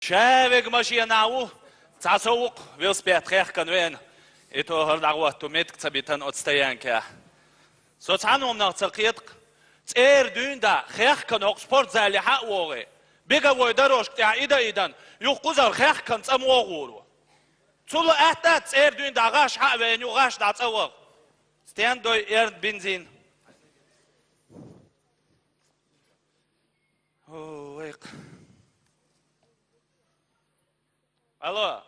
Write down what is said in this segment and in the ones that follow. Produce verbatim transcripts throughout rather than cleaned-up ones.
Ша вега машенахь ву, цхьа со ву-кх велосипед хехкана веана. И тохар дӀагӀотту, меттиг ца битан оцу стоянкехь. Со цхьана хӀуманах ца кхета-кх, цӀера дуьйна дӀа хехкана хӀокху спортзале хьа а вогӀий, беговой дорожка тӀехь ида-идан, юха кхузара хехкана цӀа могӀур ву. Цул а атта дац цӀера дуьйна дӀа гӀаш хьа а веана, юха гӀаш дӀа цӀа ваха. Стен дой эрна бензин. О, вайх. Алло.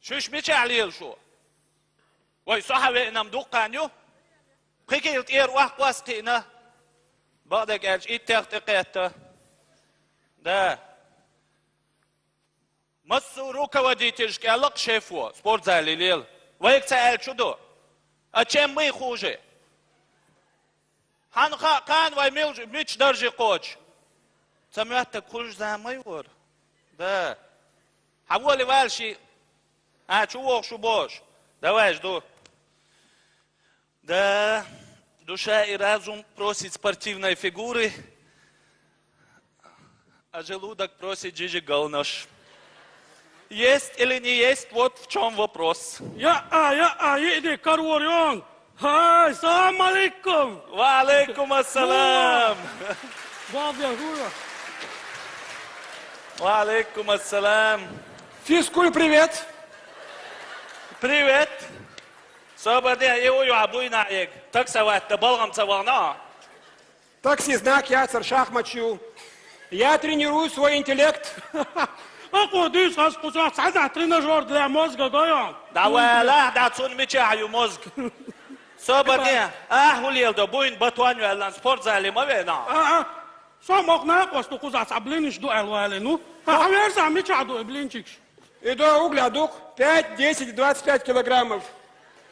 Шуьш мичахь лела шу? Вай, со хьан веана-м дуккха ю? Кхин кӀира тӀера охьа кхосса кхиъна. Бакъдерг аьлча, иттех тӀекхетта. Да. Массо а руководительшка аьлла-кх шефо, спортзале лела. Вайга ца аьлла чу ду. А чем мы хуже? Хьан хаьа кхана вай милж-, мича дарже кхочу? Ца моьттург кхуза ма ю хӀара. Да. Хьан волий вала шиъ? А, чу вогӀу шу бохуш. Давай жду. Да, душа и разум просит спортивной фигуры, а желудок просит жижиг-галнаш. Есть или не есть, вот в чём вопрос. Яа, яа, йиъди карор йон. Хай, салам алейкум. Ва алейкум ассалам. Бабья, хуя. Ва алейкум ассалам. Физкуль, привет. Привет. Собар де, и у юа буйна эг. Так саватта балгам ца вагна. Такси знак яцар шахматчу. Я тренирую свой интеллект. Акъо дуьйцу хаза кхузахь цхьаьна тренажёр для мозга гойон. Давала, да цун мичахь ю мозг. Собар де, а хӀу лела до, буйна батон ваьллан спортзале ма вена. А, а. Со мох накъост ду кхузахь цхьа блиниш ду аьлла вале, ну. Ха, хьан верза мичахь ду и блинчикаш? И до угля дук пять, десять, двадцать пять килограммов.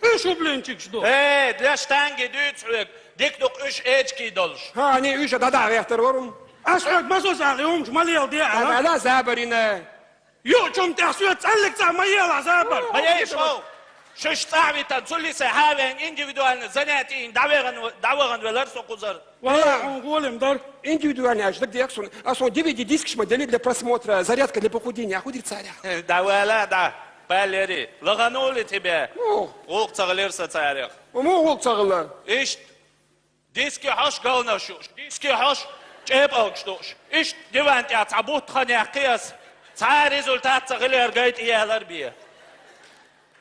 Уьш у блинчикаш ду. Э, для штанги дуьйцу хьоьга, дика ду-кх уьш эчкий долуш. Ха, ани уьш а дӀадахьа вехтар варум. Ас хьоьга масо сагӀи хӀумаш ма лела де, ала? Ала, забарина. Юучун тӀехь соьца цӀаллиг цхьа ма ела, забар. Ма ей шов. Шуьш цӀахь витан, цу лисе хьавен индивидуальный занятие дӀавегӀан, дӀавагӀан велар со кхузара. Валлахь, хьуна гӀолим дар. Индивидуальный аьлча дагадеха суна. А сон ди ви ди дискаш ма делли для просмотра, зарядка для похудения. А хӀу дира царах? Да вала, да. Палери. Лаганули тебе. Ну. ГӀуллакх ца гӀалира сан царах. Муха гӀуллакх ца гӀала? Иштта. Диски хьош галнаш юуш, диски хьош чӀепалгаш дууш. Иштта диван тӀехь цхьа бутт хан яьккхи ас. Цхьа а результат ца хилар гайта ялар бе.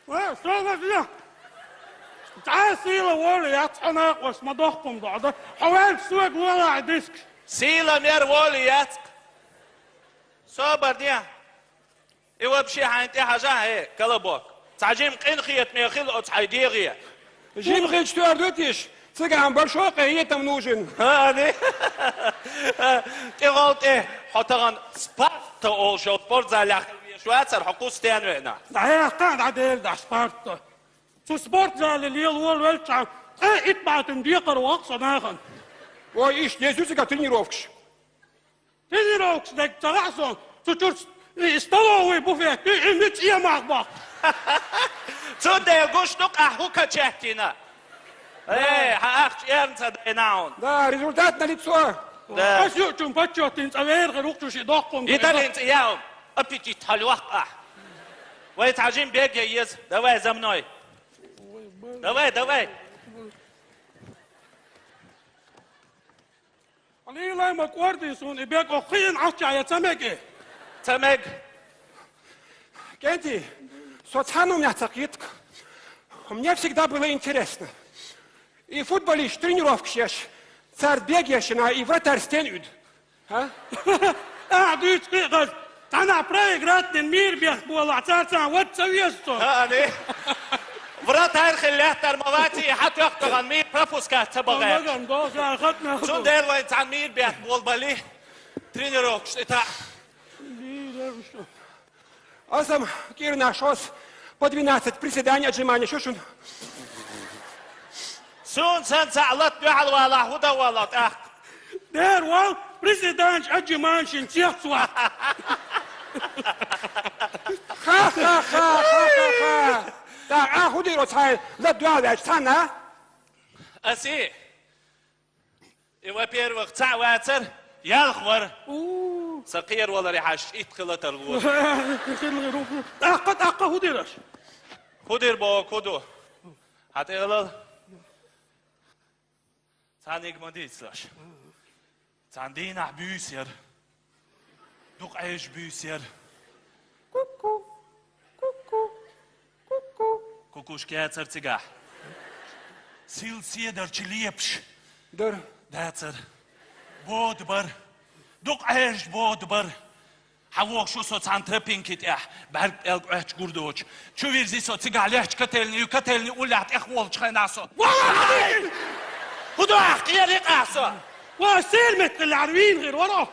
Ва, со вазна. Цхьа а сийла волу яц хьо накъост ма дохкум дохьда. Хьо ваьлча соьга лолахь диск. Сийла мер волу яц. Собар де. И вообще хьайн тӀе хьажа, хье, Колобок. Цхьа жима къинхетаме хила оцу хьайн дегӀе. Жима хилча тоьар ду тиш? Цигахь большой къинхетам нужен. ХӀа, ани? ТӀехула тӀе хьо тахана Спарта олуш йолу спортзалехь хила везаш вацара, хьо кху стен веана. ДӀаяхка, дӀадели, дӀа Спарта. Цу спортзале лела волавелча, ткъе итт бӀе тин декхар ваккха со нахана. Ой, иштта, деза ю цигахь тренировкаш. Тренировкаш дерг ца лаьа сон, цу чуьра и столовый буфет, и, и мича эмах баккха. Цундела гуш ду-кх ахь хӀу качать йина. Э, хьан ахча эрна ца дайна хьуна. Да, результат налицо. Да. Ас юучун почётин цӀа вер хир ву-кх шу ши доккхун. И далин цӀа яу. Аппетит хьалваккха ахь. Вай цхьа жима бег ян еза. Давай за мной. Давай, давай. Лилай ма кӀордий суна и бег, оха хиъна Ӏачча я ца мега? Ца мега. КӀентий, со цхьана а хӀуманех ца кхета-кх. Мне всегда было интересно. И футболист тренировкаш еш, цара бег еш йина, и вратарь стен уьду? А? Ахьа дуьйцу кхин а хаза. Цхьанхьа проиграть дина мийра бехк болахь, царцахь вад ца веза со. ХӀаъ, не? Вратарь хила лаьттар ма вац и, хьан тоьхна тахана мийра пропускать ца бахьа. Ма магам доху, ша хатна. Цундела вайн цхьана мийра бехк болабалли, тренировкаш тӀе таӀа. Аса-м кӀирнах шозза по двенадцать приседаний, отжиманий шу шуна. Суна санна цхьаъ лата дуьхьал валахь, хӀун дан валахь тӀаккха? Дера вал, приседанча отжиманшин цец вац. Ха-ха-ха, ха-ха-ха. ТӀаккха ахь хӀун дийр оцу хьайн лата дуьхьал ваьлча цхьанна? Ас и, и, во-первых, цхьаъ вацара, ялх вара. У. Сан кхераваларе хьажача, итт хила тарлу. Хила гӀирув. ТӀаккха, тӀаккха хӀун дир аша? ХӀун дир боху, хӀун ду? Хьан тӀехьалал? Цхьаннега ма дийцалаш. Цхьана дийнахь буьйса яра. Дукха Ӏежаш буьйса яра. Ку-ку, ку-ку, ку-ку. Кукушка яцара цигахь. Сил седарча лепаш. Дара. Дацара. Бода бара. Дукха Ӏежаш бода бара. Хьан вохуш ву со цхьана тропинки тӀехь, бӀаьрг пӀелг Ӏоьттича гур доцуш. Чу вирзи со цигахь лаьттачу котельни, ю котельни уллехь тӀехволучу хенахь со. Валлахьи! ХӀун ду ахь, кхера йикъахь со? Ва, сер меттахъиллехьара вийна хир вара.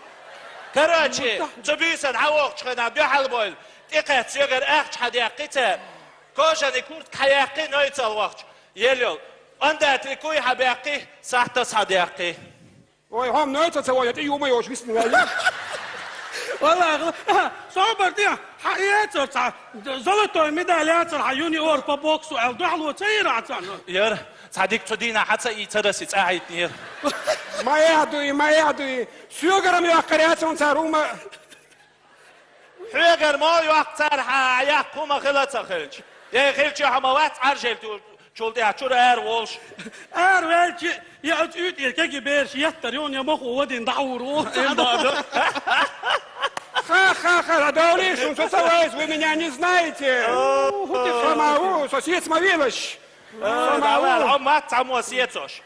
Короче, цу буьйсанна хьан вохучу хенахь дуьхьал бойла, тӀекхаьчча соьгара ахча хьан деккхи цара. Кожаный куртка хьан яккхи, нойцал вахча. Ел йолу. Онда трикуй хьан баьккхи, сахьтас хьан деккхи. Ой, хьо-м нойца ца вой, тӀе юма йош висна ваьлла. Валлахьи, а, собар де, хьан яцара цхьа, золотой медаль яцара хьан юниор по боксу аьлла, дуьхьало ца йира хьан царна? Яра, цхьа дика цу дийнахь хьан ца ийцара, аса цӀа хьайитинера. Ма эхь дуй, ма эхь дуй. Соьгара-м йоккхур яц хьуна цара хӀума. Хьоьгара ма йоккху цара хьан, хьан яккха хӀума хила ца хилча. Я хилча хьо ма вац Ӏаржел ту-, чул тӀехь чуьра ара волуш. Ара ваьлча, я оцу уьйтӀера кегий бераш еттар юна, я мохо вадина дӀахьур ву. Им боху. Ха-ха-ха, да довлий шун, со ца вайса, вы меня не знаете. О, хӀун тӀе Со ма ву, со сец ма вилаш. Э, Со ма давай, ву. Хьо мац цхьаммо сецош.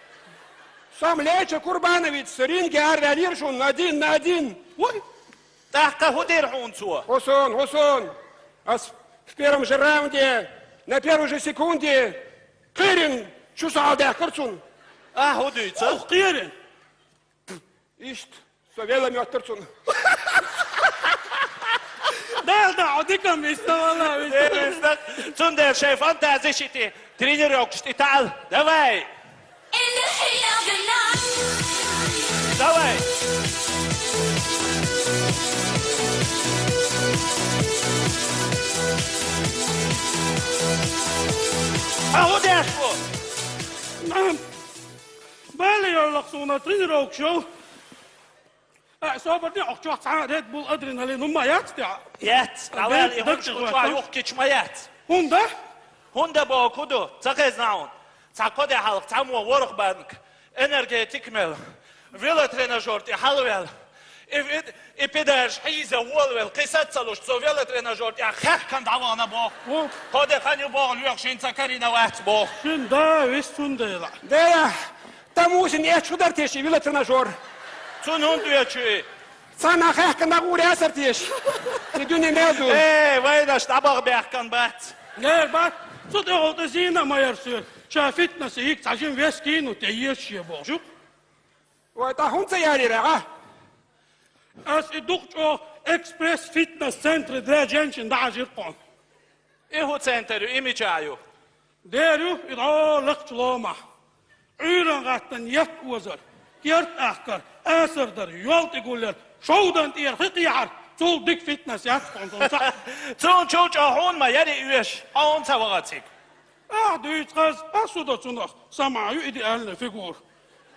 Со-м Леча Курбанович, со ринге ара ваьлира шун, один на один. Вай. ТӀаккха хӀун дира хьуна цо? ХӀусун, хӀусун! Ас в первом же раунде, на первой же секунде кхерина чу со хьалдаьккхира цунна. Ахь хӀун дуьйцу? Ох, кхерина! Иштта, со велла моьттура цунна. Дала да, хьо дика-м виста, валла, виста. Э, виста. Цундела шайн фантази шити. Тренировкаш тӀе таӀал. Давай! Давай! А хӀун деш ву? Нан, бале йорлах суна тренировкаш йо. А, собар де, хьо чохь цхьа Red Bull адреналин хӀумма яц те? Яц. А, Авел, бен и хӀун шу дагча чохь юхкича ма яц. ХӀунда? ХӀунда боху ду, ца хезна хьуна. Цхьа кхо де хьалха цхьаммо ворхӀ банка энергетик мел велотренажер тӀе хьалавел. И, и, и педарш хьийза волавел, кхин саца луш, цо велотренажер тӀехь хаьхкан дӀавахана боху. Ху. Кхо де хан ю боху, лоьху шин ца карина вац боху. Шин да, вис цундела. Дела, Тамусин эцчу дар те ши велотренажер? Цунна хӀунда оьцу и? Царна хаьхкина гӀур яцар теша? И дуьне мел ду? Э, вайнаш дӀабаха баьхкан бац. Э, бац. Цу тӀехула тӀе зийна а ма яра соьга. Ша фитнесе йига цхьа жима вес кийну тӀе езаш е бохуш ю. Вай, тӀа хӀунда ца ярира, а? Ас и дукха чӀогӀа экспресс-фитнес-центр для женщин дӀахьажира кхунна. И хӀун центр ю, и мичахь ю? Дера ю, и дӀо лакхачу ломахь. Ӏуьйранна гӀаттана етт озар, керт ахкар, асар дар, йол тӀе гуллер, шовдан тӀера хи кхехьар, цул дика фитнес яц хьуна, цунна ца. Цунна чул чӀогӀа хьуна ма яра и оьш, хьо хӀунда ца ваха цига? Ахь дуьйцу хаза, ас хӀун до цунах, сама ю идеальная фигура.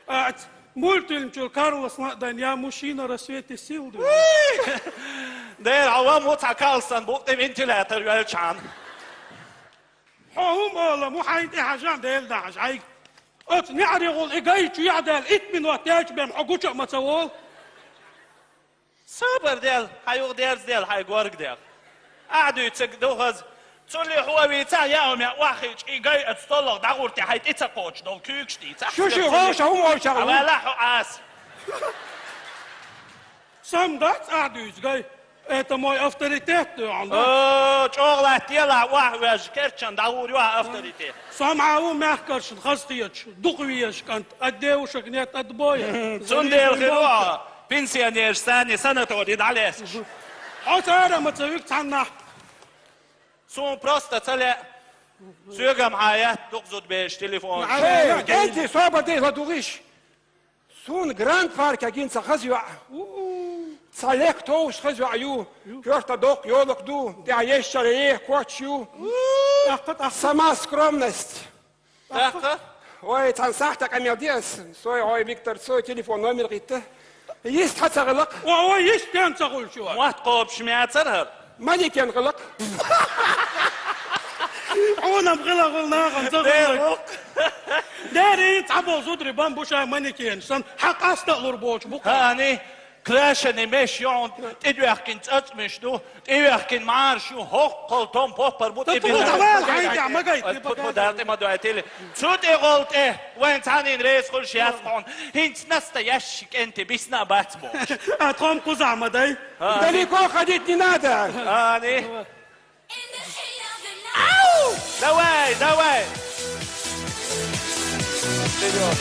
Ац, мультфильм чуьра Карлсона а дайна, я мужчина рассвете сил ду. Дера, хьо ван ву цхьа Карлсон букъ тӀе вентилятор йоьлчхьана. Хьо хӀума ала, му хьайн тӀе хьажа, Дела дахьаш, хьайга. Оцу неӀарехула и гай чу яхьдаьлла, итт минот яьлча бен хьо гуча а ма ца волу. Собар дел, хьан юха дерза дел, хьайн горга дел. Ахь дуьйцург ду хаза. Цуьллий хьо вийцахь, яа хӀума охьахиъча, и гай оцу столах дӀагӀурте хьайн тӀе ца кхочуш долу куьйгаш дийцахь. Шу шу гӀовша хӀума вовчахь ву. Авала хьо Ӏаса. Сам дац ахь дуьйцу гай. Это мой авторитет, дуьхьал, да? О, чӀогӀа латтаелахь, охьавоьжна, керчан дӀагӀур ю хьан авторитет. Сам хьан ву мехкаршна хазахеташ, дукха везаш кӀант, от девушек нет отбоя. Цундела хир ву хьо, пенсионераш санна санатори дӀалаьцнаш. Хьо цара ма ца вуьгу цхьаннахь. Суна просто ца лаьа. Соьгам хьан яц, дукха зудабераш телефон. Эй, кӀентий, собар де, ладугӀиш. Суна Гранд Парке гина цхьа хаза йоӀ. У-у. Цхьа лекха товш хаза йоӀ ю. Ю. Коьрта доккха йолакх ду, тӀехь ешшара еха коч ю. ТӀаккха, тӀаккха. Сама скромность. ТӀаккха? Ой, цхьана сахьта къамел де ас. Сой, ой, Виктор, сой телефон номер гӀитта. Йист хьа ца гӀилакх? О, о, йист ден ца гӀулчу. Мотт кхобуш мецар хӀара? Манекен гӀилакх. Хьуна-м гӀила гӀул нахана ца гӀуллакх. Дерриг цхьаболу зударий бан бу шайн манекенаш санна, хьан къаста а лур боцуш бу-кх. Ани, крашеный меш ю хьуна, тӀедоьхкина цӀацӀамаш ду, тӀевехкина мӀараш ю, хӀоккхул том поппар бу тӀе бина. Давай, хьайда, ма гайта, ма гайта. Цу тӀе гӀолла тӀе, вайн цхьаннен реза хуьлуш яц хьуна. ХӀинца настоящий кӀентий бисна а бац бохуш. А тхо-м кхузахь ма дай. Далеко ходить не надо. Ани. Давай, давай. Вперёд.